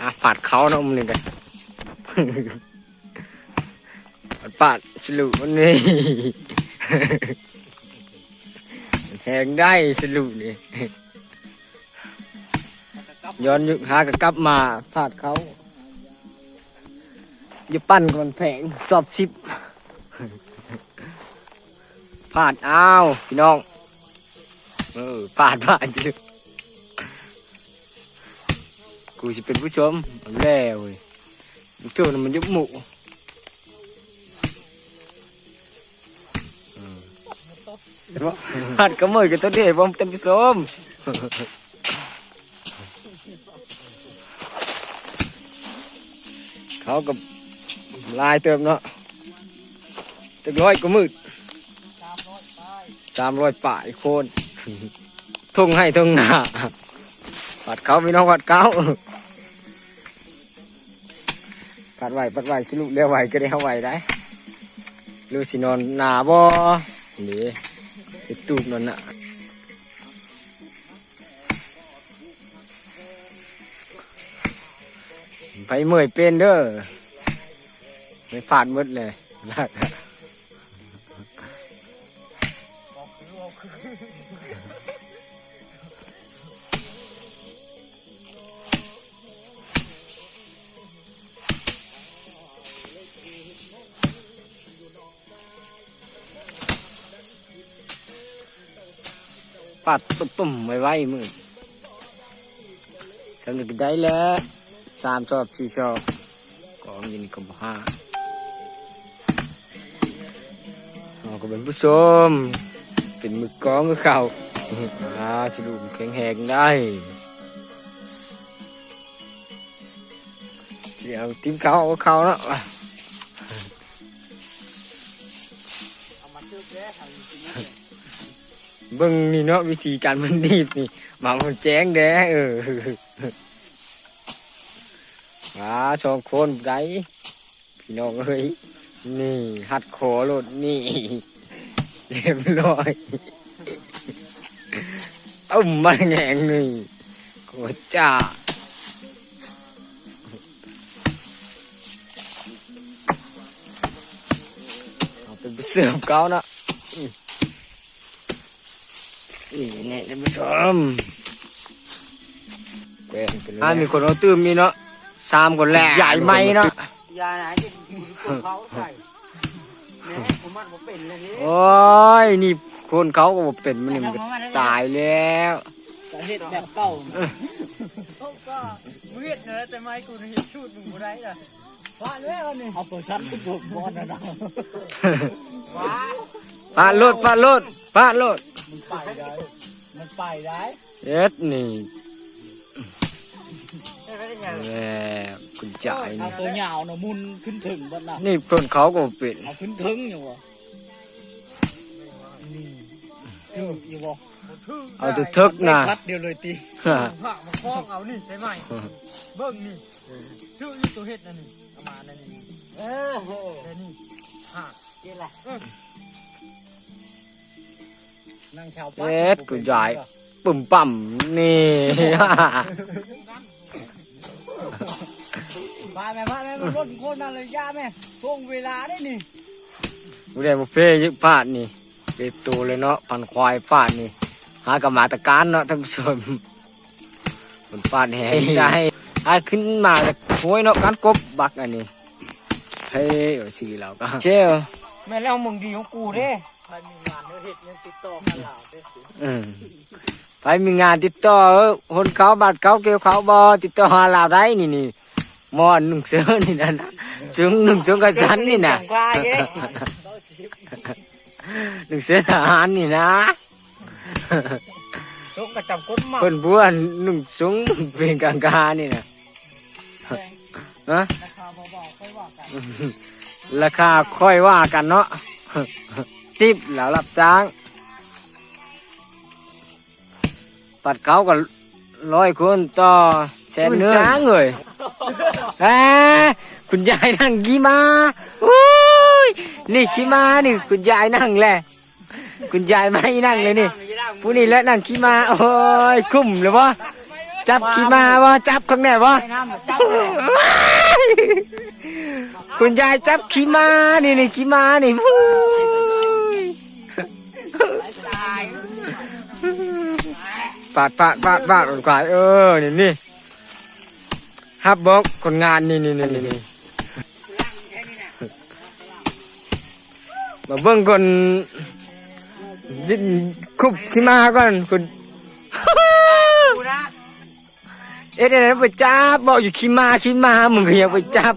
ອາ ຟາດເຂົາເນາະ ມື້ນີ້ກະ ຟາດສະລຸນີ້ ແຮງໄດ້ສະລຸນີ້ ຍ້ອນຍຸກຫາກະກັບມາ ຟາດເຂົາ ຢູ່ປັ່ນກະມັນແພງ ສອບສິບ ພາດ ອ້າວ ພີ່ນ້ອງ ເອີ ພາດ ພາດຢູ່ ກູຊິເປັນຜູ້ຊົມແລ້ວເວີຍ ຜູ້ຊົມນະມັນຢູ່ໝູ່ ເອີ ເຫັນບໍ່ ພາດກະເມີຍກັນຕົວນີ້ ບໍ່ ທ່ານຜູ້ຊົມ. ເຂົາກະຫຼາຍເຕີບເນາະ ຈັກຮ້ອຍກວ່າມື້ ສາມຮ້ອຍປາຍ ສາມຮ້ອຍປາຍໂຄນ ທົ່ງໄຮ່ທົ່ງນາ ພັດເຂົ້າ ພີ່ນ້ອງ ພັດເຂົ້າ ພັດໄຫວ ພັດໄຫວ ສະຫຼຸບແລ້ວໄຫວກະໄດ້ ເຮົາໄຫວໄດ໋ ຫຼືຊິນອນໜ້າບໍ່ ເດ ເຮັດຕູບນອນໜ້າ. ໃຜເມື່ອຍເປັນເດີ ໄປພາດໝົດເລີຍ ປາດຕຸ້ມໆ ໄວໆ ມື້ ສ່ຳນີ້ກະໄດ້ແລ້ວ ສາມຊອບ ສີ່ຊອບ ກອງຢູ່ນີ້ກະບໍ່ຫາ ເຮົາກະເປັນຜູ້ຊົມ ເປັນມືກອງຄືເກົ່າ ອາ ສະດຸ້ງແຂງແຮງໄດ໋. ຊິເອົາຕີນເຂົ້າ ເອົາເຂົ້າເນາະ ເບິ່ງນີ້ເນາະ ວິທີການມັນດີດນີ້ ມາມັນແຈ້ງແດ່ ເອີ ອາ ສອງຄົນໄດ໋ ພີ່ນ້ອງເອີຍ ນີ້ ຮັດຄໍໂລດນີ້ ຮຽບຮ້ອຍ ຕຸ້ມມາແງງນີ້ ໂຄດຈ້າ ເອົາໄປເສີບເຂົາເນາະ ນີ້ແນ່ທ່ານຜູ້ຊົມ ແກວ່ງໄປເລີຍ ອາ ມີຄົນເອົາຕື່ມອີກເນາະ ສາມຄົນແລ້ວ ຢາຍໃໝ່ເນາະ ຢ່ານະ ເຂົາໃສ່ ແມ່ ເຂົາມັດບໍ່ເປັນເລີຍເດ້ ໂອ້ຍ ນີ້ຄົນເຂົາກະບໍ່ເປັນ ມັນນີ້ມັນກະຕາຍແລ້ວ ກະເຮັດແບບເກົ່າ ເອີ ເຂົາກະບໍ່ເຮັດນະ ແຕ່ໄມ້ກູນະເຮັດສູດມຶງບໍ່ໄດ້ລະ ຟາດແລ້ວນີ້ ເອົາໂຕຊັ້ນໄປໂຈກບ່ອນນະ ຟາດໂລດ ຟາດໂລດ ຟາດໂລດ ມັນໄປໄດ້ ມັນໄປໄດ້ ເຮັດນີ້ ແລ້ວ ຄຸນຈາຍນີ້ ເອົາໂຕຍາວນະ ໝຸນຂຶ້ນເທິງເບິດນະ ນີ້ເພິ່ນເຂົາກະບໍ່ເປັນ ເອົາຂຶ້ນເທິງຢູ່ບໍ່ ນີ້ ຖືກຢູ່ບໍ່ ເອົາແຕ່ເທິກນະ ພັດດຽວເລີຍຕິ ພະມາຄອງເອົານີ້ໃສ່ໄມ້ ເບິ່ງນີ້ ຖືກຢູ່ໂຕເຮັດອັນນີ້ ເອົາມາອັນນີ້ ເອີ ແຕ່ນີ້ ຮະ ເຮັດລະ ເອີ ເຮັດກູຢາຍປຶ້ມປ້ຳນີ້ ມາແມ່ ມາແມ່ ມັນລົດໂຄນມາເລີຍ ຢ່າແມ່ ໂກງເວລາເດ້ນີ້ ຜູ້ໃດບໍ່ເພ ຢາກພາດນີ້ ເປັນໂຕເລີຍເນາະ ພັນຄວາຍພາດນີ້ ຫາກະມາຕະການເນາະທ່ານຜູ້ຊົມ ມັນຟາດແຮງໄດ້ ຫາຂຶ້ນມາແລ້ວ ໂອ້ຍເນາະ ການກົບບັກອັນນີ້ ເຮີ້ຍ ວ່າຊິລາວກະເຊວ ແມ່ນແລ້ວ ມຶງດີຂອງກູເດ້ ໃຜມີງານເຮັດຍັງຕິດຕໍ່ຫາລາວເດ້ ເອີ ໃຜມີງານຕິດຕໍ່ ເອີ ຫົນເຂົ້າບາດເຂົ້າ ກ່ຽວເຂົ້າບໍ່ ຕິດຕໍ່ຫາລາວໄດ້ ນີ້ ນີ້ ໝໍ່ນຸ່ງເສີນນີ້ນະ ຊຸງນຸ່ງຊຸງຂາສັ້ນນີ້ນະ ໜັງສືທະຫານນີ້ນະ ຊົງກະຈຳກົດມາ ເພິ່ນບົວໜຸ່ງຊົງເປັນກາງການີ້ນະ ຮະ ລາຄາຄ່ອຍວ່າກັນເນາະ ຕິບແລ້ວຮັບຈ້າງ ປັດເຂົາກະ ຮ້ອຍຄົນຕໍ່ແສນໜຶ່ງ ຄຸນຊ້າງເອີຍ ແອ ຄຸນຍາຍນັ່ງຂີ່ມ້າ ໂອ້ຍ ນີ້ຂີ່ມ້ານີ້ ຄຸນຍາຍນັ່ງແຫຼະ ຄຸນຍາຍໄມ້ນັ່ງເລີຍນີ້ ຜູ້ນີ້ແຫຼະນັ່ງຂີ່ມ້າ ໂອ້ຍ ຄຸ້ມແລ້ວບໍ່ ຈັບຂີ້ໝາບໍ່? ຈັບຂ້າງແນ່ບໍ່? ໄປນຳຈັບແລ້ວ ຄຸນຍາຍຈັບຂີ້ໝານີ້ ນີ້ຂີ້ໝານີ້ ໂອ້ຍ ຟາດ ຟາດ ຟາດ ຟາດ ຄວາຍ ເອີ ນີ້ ນີ້ ຮັບບໍ່ຄົນງານ ນີ້ ນີ້ ນີ້ ນີ້ ມາເບິ່ງກ່ອນ ຂຸບຂີ້ໝາກ່ອນ ຄຸນ ເຮັດແນວໃດໄປຈັບ ເວົ້າຢູ່ຂີ້ໝາ ຂີ້ໝາ ມຶງກໍຍັງໄປຈັບ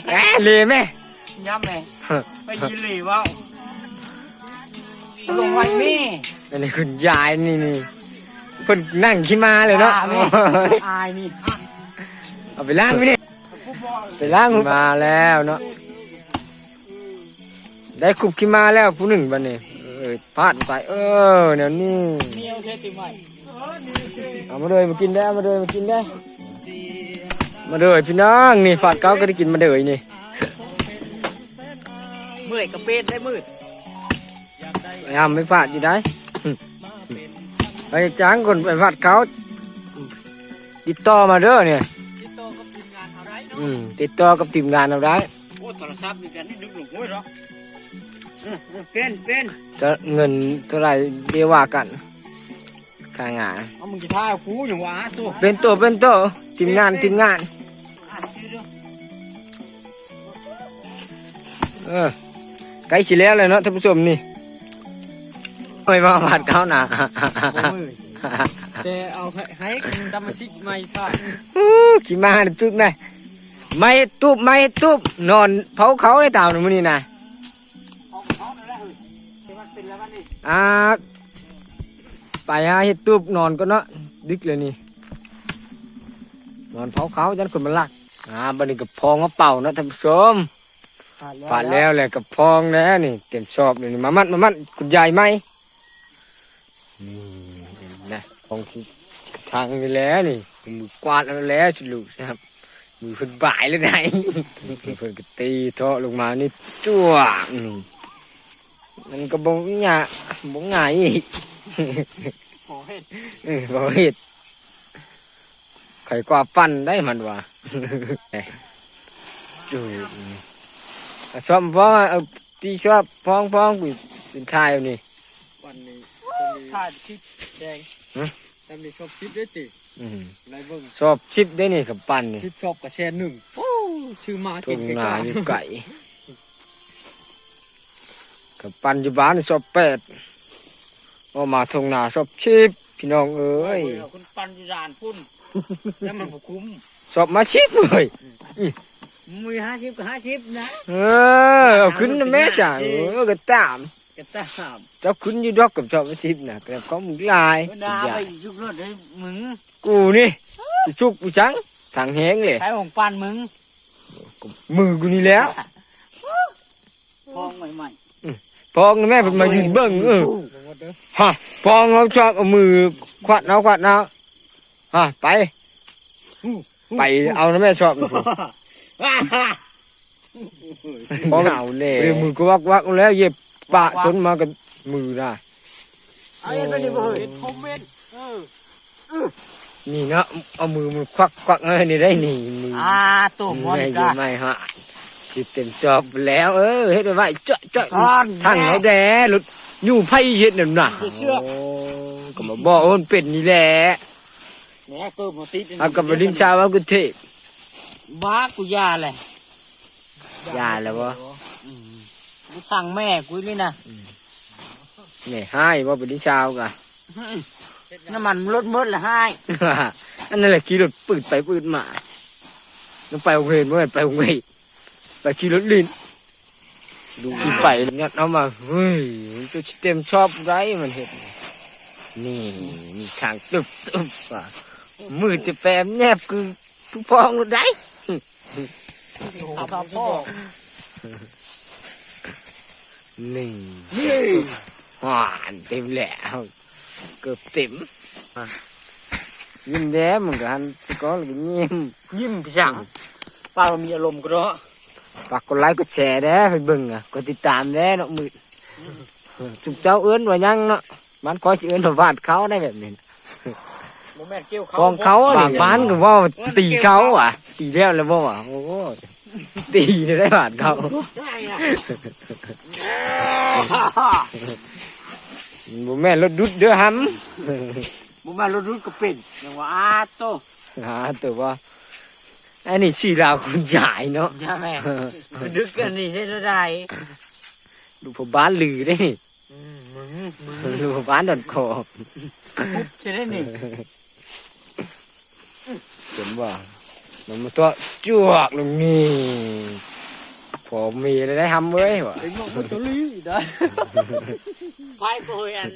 ແອ ເລແມ່ ຍຳແມ່ ໄປຢືນເລເວົ້າ ລົງໄວ້ແມ່ ອັນນີ້ຄຸນຍາຍນີ້ ນີ້ ເພິ່ນນັ່ງຂີ້ໝາເລີຍເນາະ ອາຍນີ້ ເອົາໄປລ້າງໄປນີ້ ໄປລ້າງ ມາແລ້ວເນາະ ໄດ້ຂຸບຂີ້ໝາແລ້ວຜູ້ໜຶ່ງບັດນີ້ ເອີ ພາດໄປ ເອີ ແນວນີ້ ເອົາມາເດີ ມາກິນເດີ ມາເດີ ມາກິນເດີ ມາເດີ ພີ່ນ້ອງ ນີ້ ຟາດເກົ້າກໍໄດ້ກິນມາເດີນີ້ ເມື່ອຍກະເປັດໄດ້ມືດ ຍາມໄປຟາດຢູ່ໃດ ໄປຈ້າງຄົນໄປຟາດເກົ້າ ຕິດຕໍ່ມາເດີນີ້ ຕິດຕໍ່ກັບທີມງານເຮົາໄດ້ເນາະ ອືມ ຕິດຕໍ່ກັບທີມງານເຮົາໄດ້ ໂອ້ ໂທລະສັບມີແຕ່ນີ້ດຶງລົງຫ້ວຍເນາະ ເອີ ເອີ ເປັນ ເປັນ ຈະເງິນເທົ່າໃດດຽວວ່າກັນ ຄ່າງານ ເອົາ ມຶງຊິຖ່າຍກູຫຍັງວະ ໂຕ ເປັນໂຕ ເປັນໂຕ ທີມງານ ທີມງານ ເອີ ໃກ້ຊິແລ້ວແລ້ວເນາະທ່ານຜູ້ຊົມນີ້ ໂອ້ຍ ວ່າບາດເກົ່ານະ ໂອ້ຍ ແຕ່ເອົາໃຫ້ ໃຫ້ສະມາຊິກໃໝ່ຊະ ອູ້ ຂີ້ໝາຕຶບນະ ໄມ້ເຮັດຕູບ ໄມ້ເຮັດຕູບ ນອນເຜົາເຂົາໄດ້ຕາມມື້ນີ້ນະ ອ່າ ໄປຫາເຮັດຕູບນອນກ່ອນເນາະ ດຶກແລ້ວນີ້ ນອນເຜົາເຂົາ ຢ້ານຄົນມາລັກ ອ່າ ບັດນີ້ກໍພອງມາເປົ່າເນາະທ່ານຜູ້ຊົມ ຟາດແລ້ວ ຟາດແລ້ວແຫຼະ ກໍພອງແລ້ວນີ້ ເຕັມຊອບເລີຍນີ້ ມາມັດ ມາມັດ ຄຸນຍາຍໃໝ່ ນີ້ນະ ຂອງທີ່ທາງນີ້ແຫຼະນີ້ ມືກວາດເອົາແລ້ວຊິລູກ ມືເພິ່ນບາຍແລ້ວໃດ ເພິ່ນກໍຕີເທາະລົງມານີ້ ຈວກ ນີ້ ມັນກໍບໍ່ຍາກ ບໍ່ງ່າຍອີກ ພໍເຮັດ ເອີ ພໍເຮັດ ຂ້ອຍກວ່າປັ່ນໄດ້ມັນວ່າ ຈູດ ຊອບພອງ ເອົາຕີຊອບພອງໆ ກູຊິຖ່າຍເອົານີ້ ປັ່ນນີ້ ຖ່າຍຄລິບແດງ ຮະ ແຕ່ມີຊອບສິບໄດ້ຕິ ອືມ ໄດ້ເບິ່ງ ຊອບສິບໄດ້ນີ້ ຄັນປັ່ນນີ້ ສິບຊອບກໍແສນໜຶ່ງ ໂອ້ ຊື້ມາກິນ ທົ່ງນາຢູ່ໄກ ຄັນປັ່ນຢູ່ບ້ານຊອບແປດ ອອກມາທົ່ງນາຊອບສິບ ພີ່ນ້ອງເອີຍ ໂອ້ຍ ເອົາຂຶ້ນປັ່ນຢູ່ດ່ານພຸ້ນ ແລ້ວມັນບໍ່ຄຸ້ມ ຊອບມາສິບເວີຍ ມີຫ້າສິບກໍຫ້າສິບນະ ເອີ ເອົາຂຶ້ນນະແມ່ຈ້າ ເອີ ກໍຕາມ ກໍຕາມ ເຈົ້າຂຶ້ນຢູ່ດອກກັບຊອບມາສິບນະ ແຕ່ຂອງມຶງຫຼາຍ ເອີ ນາໄປສຸກລົດໃຫ້ມຶງ ກູນີ້ ຊິສຸກຢູ່ຈັ່ງ ທາງແຮງເລີຍ ໃຊ້ຂອງປັ່ນມຶງ ມືກູນີ້ແລ້ວ ພອງໃໝ່ໆ ອືມ ພອງແມ່ເພິ່ນມາຢືນເບິ່ງ ເອີ ຮະ ພອງເຮົາຊອບເອົາມືຂວັດເອົາ ຂວັດເອົາ ຮະ ໄປ ໄປເອົານະແມ່ຊອບ ພອງເອົາແລ້ວ ມືກະວັກໆ ແລ້ວ ເຢັບປະຊົນມາກັບມືນະ ເອົາເຮັດແບບນີ້ບໍ່ເຮີ້ຍ ເຮັດຄອມເມັນ ເອີ ນີ້ເນາະ ເອົາມືມັນຄວັກໆ ເອີ ນີ້ໄດ້ນີ້ ມື ອ່າ ໂຕໝໍນີ້ກະ ໄມ້ຫາ ຊິເຕັມຊອບແລ້ວ ເອີ ເຮັດໄວ້ ຈ້ອຍໆ ທັງເຮົາແດ່ ລົດຢູ່ໃຜເຮັດນັ້ນນະ ໂອ້ ກໍມາບອກວ່າມັນເປັນນີ້ແຫຼະ ແໜ່ ເກີບມາຕິດ ເຮົາກໍໄປຫຼິ້ນຊາວເຮົາກໍເທ ບ້າ ກູຢ່າແຫຼະ ຢ່າແລ້ວບໍ່? ອືມ ກູສັ່ງແມ່ກູນີ້ນະ ອືມ ແມ່ຮ້າຍບໍ່ ໄປຫຼິ້ນຊາວກະ ອືມ ນ້ຳມັນລົດໝົດລະຮ້າຍ ອັນນັ້ນແຫຼະ ຂີ່ລົດປືດໄປປືດມາ ມັນໄປໂຮງຮຽນ ບໍ່ແມ່ນໄປໂຮງຮຽນ ໄປຂີ່ລົດຫຼິ້ນ ດູຂີ່ໄປຍັດເອົາມາ ເຮີ້ຍ ມັນຈະຊິເຕັມຊອບໃດມັນເຮັດ ນີ້ ນີ້ຂ້າງຕຶບໆ ວ່າ ມືຈະແປມແຍບຄື ຜູ້ພອງໂລດໃດ ນີ້ ຫວານເຕັມແລ້ວ ເກືອບເຕັມ ຍິ້ມແດ່ ມຶງກໍຫັນສະກອນແລ້ວກໍຍິ້ມ ຍິ້ມໄປຫຍັງ ປາກມີອາລົມກໍເນາະ ຝາກກົດໄລກົດແຊແດ່ ໄປເບິ່ງ ກົດຕິດຕາມແດ່ເນາະ ມື້ ຊຸມເຈົ້າເອີ້ນວ່າຫຍັງເນາະ ມັນຂ້ອຍຊິເອີ້ນວ່າບາດເຂົາໄດ້ແບບນີ້. ບໍ່ແມ່ນກ່ຽວເຂົ້າ ຂອງເຂົານີ້ ບາດບ້ານກໍເວົ້າຕີເຂົາຫວາ ຕີແລ້ວແລ້ວບໍ່ຫວາ. ໂອ້ ຕີໄດ້ບາດເຂົາ. ບໍ່ແມ່ນລົດດຸດເດີຫຳ. ບໍ່ແມ່ນລົດດຸດກໍເປັນ ຍັງວ່າ ອາໂຕ ອາໂຕບໍ່. ອັນນີ້ຊື່ລາວຄຸນຍາຍເນາະ. ຍາແມ່ ດຶກອັນນີ້ໃຊ້ແນວໃດ? ລູກພໍ່ບ້ານລືເດ້ນີ້. ອືມ ມຶງ ມຶງ ລູກພໍ່ບ້ານດອນຂອບ ໃຊ່ໄດ້ນີ້. ເຫັນບໍ່? ມັນມາຕົວະຈວກລົງນີ້ ພໍ່ແມ່ໄດ້ຫຳເວີຍວ່າ ໄປ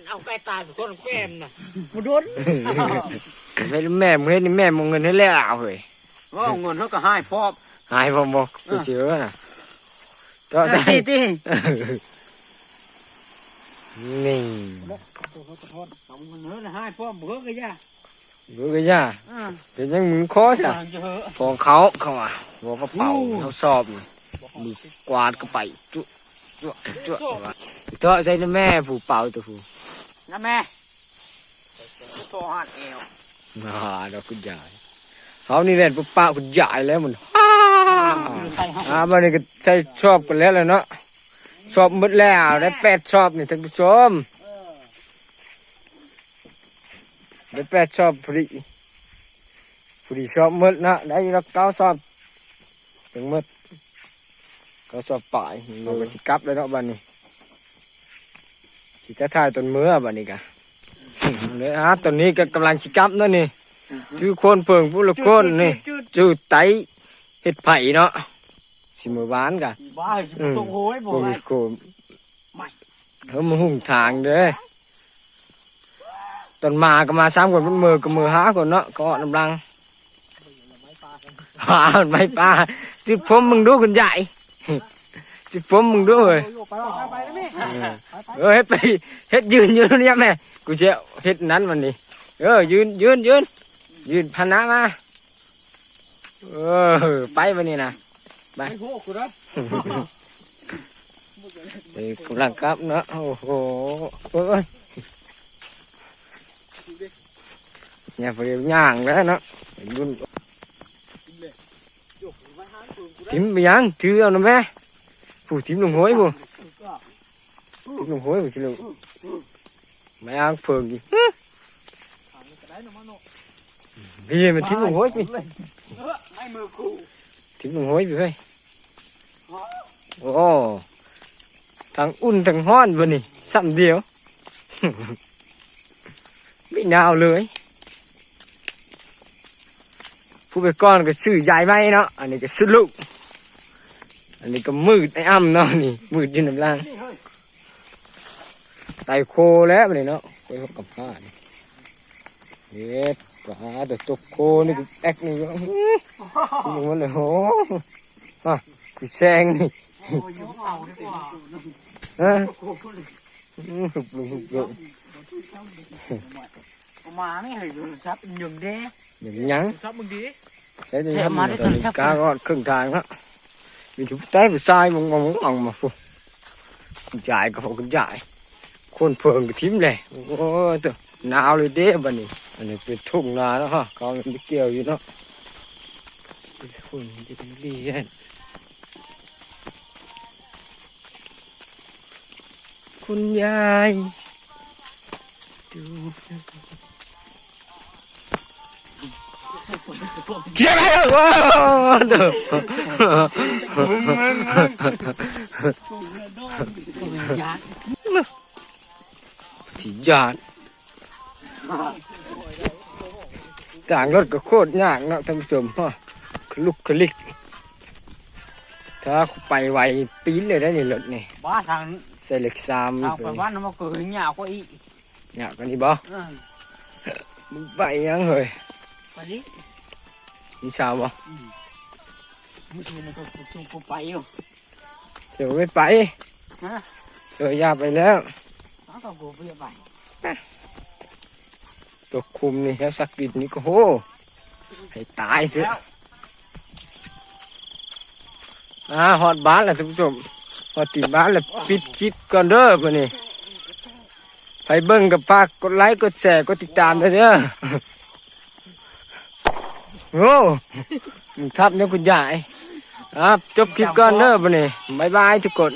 ເອົາໄກ່ຕາຍເປັນຄົນແກ້ມນະ ບໍ່ດົນ. ເຮັດແມ່ ເຮັດນີ້ແມ່ ເອົາເງິນໃຫ້ແລ້ວເຮີ້ຍ. ເວົ້າເງິນເຮົາກໍຫາຍພ້ອມ ຫາຍພ້ອມບໍ່? ເອີ ກູເຈີນະ ເຈາະໃສ່ ຕິ ນີ້ ເອົາເງິນເຮົາຫາຍພ້ອມ ເບິ່ງກໍຢ່າ ເບິ່ງກໍຢ່າ. ເອີ ເປັນຫຍັງມຶງຂໍຊະ ຂອງເຂົາ ເຂົາວ່າ ບໍ່ກະເປົາ ເຮົາຊອບ ມືກວາດກໍໄປ ຈຸ ຈຸ ຈຸ ເຈາະໃສ່ນະແມ່ ຜູ້ເປົາຕົວຜູ້ ນະແມ່. ໂທຫາແອວ ອ່າ ດອກຄຸນຍາຍ ເຮົານີ້ແຫຼະບໍ່ປະຄຸນຍາຍແລ້ວມັນ ອ່າ ບາດນີ້ກໍໃສ່ຊອບກັນແລ້ວແຫຼະເນາະ. ຊອບໝົດແລ້ວ ໄດ້ແປດຊອບນີ້ທ່ານຜູ້ຊົມ ໄດ້ແປດຊອບພໍດີ ພໍດີຊອບໝົດເນາະ ໄດ້ຢູ່ດອກເກົ້າຊອບ ທັງໝົດ ເກົ້າຊອບປາຍ. ເຮົາກໍຊິກັບແລ້ວເນາະບາດນີ້ ຊິຈະຖ່າຍຕອນເມືອບາດນີ້ກະ ເລີຍ ອ່າ ຕອນນີ້ກໍກຳລັງຊິກັບເນາະນີ້ ຄືຄົນເພິ່ງຜູ້ລະຄົນນີ້ ຈູດໄຕເຮັດໄຟເນາະ ຊິເມືອບ້ານກະ ບໍ່ມີໂຄມ ເຮົາມາຫຸງທາງເດີ. ຕອນມາກໍມາສາມຄົນ ເພິ່ນເມືອກໍເມືອຫ້າຄົນເນາະ ກໍເອາະນຳຫຼັງ ຫາໄມ້ປ່າ ຈຸດພົມເບິ່ງດູຄຸນຍາຍ ຈຸດພົມເບິ່ງດູເອີຍ. ເອີ ເຮັດໄປ ເຮັດຢືນຢູ່ນີ້ແມ່ ກູຊິເຮັດນັ້ນມັນນີ້ ເອີ ຢືນ ຢືນ ຢືນ ຢືນພະນະມາ. ເອີ ໄປບາດນີ້ນະ ໄປ ໄປໂຫ ກູນະ ເອີ ກຳລັງກັບເນາະ. ໂອ້ໂຫ ໂອ້ຍ ຢ່າໄປຍ່າງແລ້ວເນາະ ລຸ້ນ ຖິ້ມໄປຫຍັງ ຖືເອົານຳແມ່ ຜູ້ຖິ້ມລົງຫ້ວຍຜູ້ ຖິ້ມລົງຫ້ວຍຜູ້ ໄມ້ອາງເຜິ້ງອີກ ພີ່ ມັນຖິ້ມລົງຫ້ວຍພີ່ ຖິ້ມລົງຫ້ວຍພີ່ເຮີ້ຍ. ໂອ້ ທັງອຸ່ນທັງຮ້ອນບາດນີ້ ຊ້ຳດຽວ ບໍ່ໜາວເລີຍ. ຜູ້ໄປກ່ອນກໍຊື່ຍາຍໄມ້ເນາະ ອັນນີ້ກໍຊຸດລູກ ອັນນີ້ກໍມືດໄອ້ອຳເນາະ ນີ້ມືດຢູ່ນຳຫຼັງ ໄຕ່ໂຄແລ້ວບາດນີ້ເນາະ ໂອ້ຍ ເຮົາກັບຫານີ້ ເຮັດ ປາ ແຕ່ຕົກໂຄນີ້ກໍແອກນີ້ກໍ ໂອ້ ໂອ້ ຄືແຊງນີ້ ຮະ ອືມ ຫຶບລົງ ຫຶບລົງ ເອົາມາແມ່ເຮີ້ຍ ໂທລະສັບຍັງເດ້ ຍັງ ໂທລະສັບມຶງດີ ໃຊ້ໄດ້ ໂທລະສັບ ຕອນນີ້ກາຮອດເຄິ່ງທາງແລ້ວ ມີຜູ້ຊາຍ ຜູ້ຊາຍມອງໆ ມາພຸ້ນ ຍາຍກໍເວົ້າກັບຍາຍ ຄົນເພິ່ງກໍຖິ້ມແຫຼະ. ໂອ້ຍ ໂຕ ໜາວເລີຍເດ້ບາດນີ້ ອັນນີ້ເປັນທົ່ງນາເນາະ ເຂົາໄປກ່ຽວຢູ່ເນາະ ຄົນຈະເປັນເລີຍ. ຄຸນຍາຍ ຊິຢ້ານ ທາງລົດກໍໂຄດຍາກເນາະທ່ານຜູ້ຊົມ ຄະລຸກຄະລິກ. ຖ້າໄປໄວປີນເລີຍໄດ໋ນີ້ລົດນີ້ ບໍ່ທາງ ໃສ່ເລກສາມ ທາງໄປບ້ານມັນກໍຍາວກວ່າອີກ ຍາວກວ່ານີ້ບໍ່? ເອີ ມຶງໄປຫຍັງເຮີ້ຍ ໄປນີ້ ມີສາວບໍ່? ອືມ ມື້ຄືນນີ້ກໍ ກໍໄປຢູ່ ເຈົ້າບໍ່ໄປ ຮະ ເຈົ້າຢ່າໄປແລ້ວ ເອົາ ກໍບໍ່ໄປ ຕົກຂຸມນີ້ແລ້ວ ສັກດິນນີ້ກໍໂຫ ໃຫ້ຕາຍເສຍ. ອ່າ ຮອດບ້ານແລ້ວທ່ານຜູ້ຊົມ ຮອດຕີນບ້ານແລ້ວ ປິດຄລິບກ່ອນເດີບາດນີ້. ໃຜເບິ່ງກໍຝາກກົດໄລ ກົດແຊ ກົດຕິດຕາມເດີເດີ. ໂອ້ ມັນທັບແນວຄຸນຍາຍ. ອ່າ ຈົບຄລິບກ່ອນເດີບັດນີ້. ບາຍບາຍທຸກຄົນ.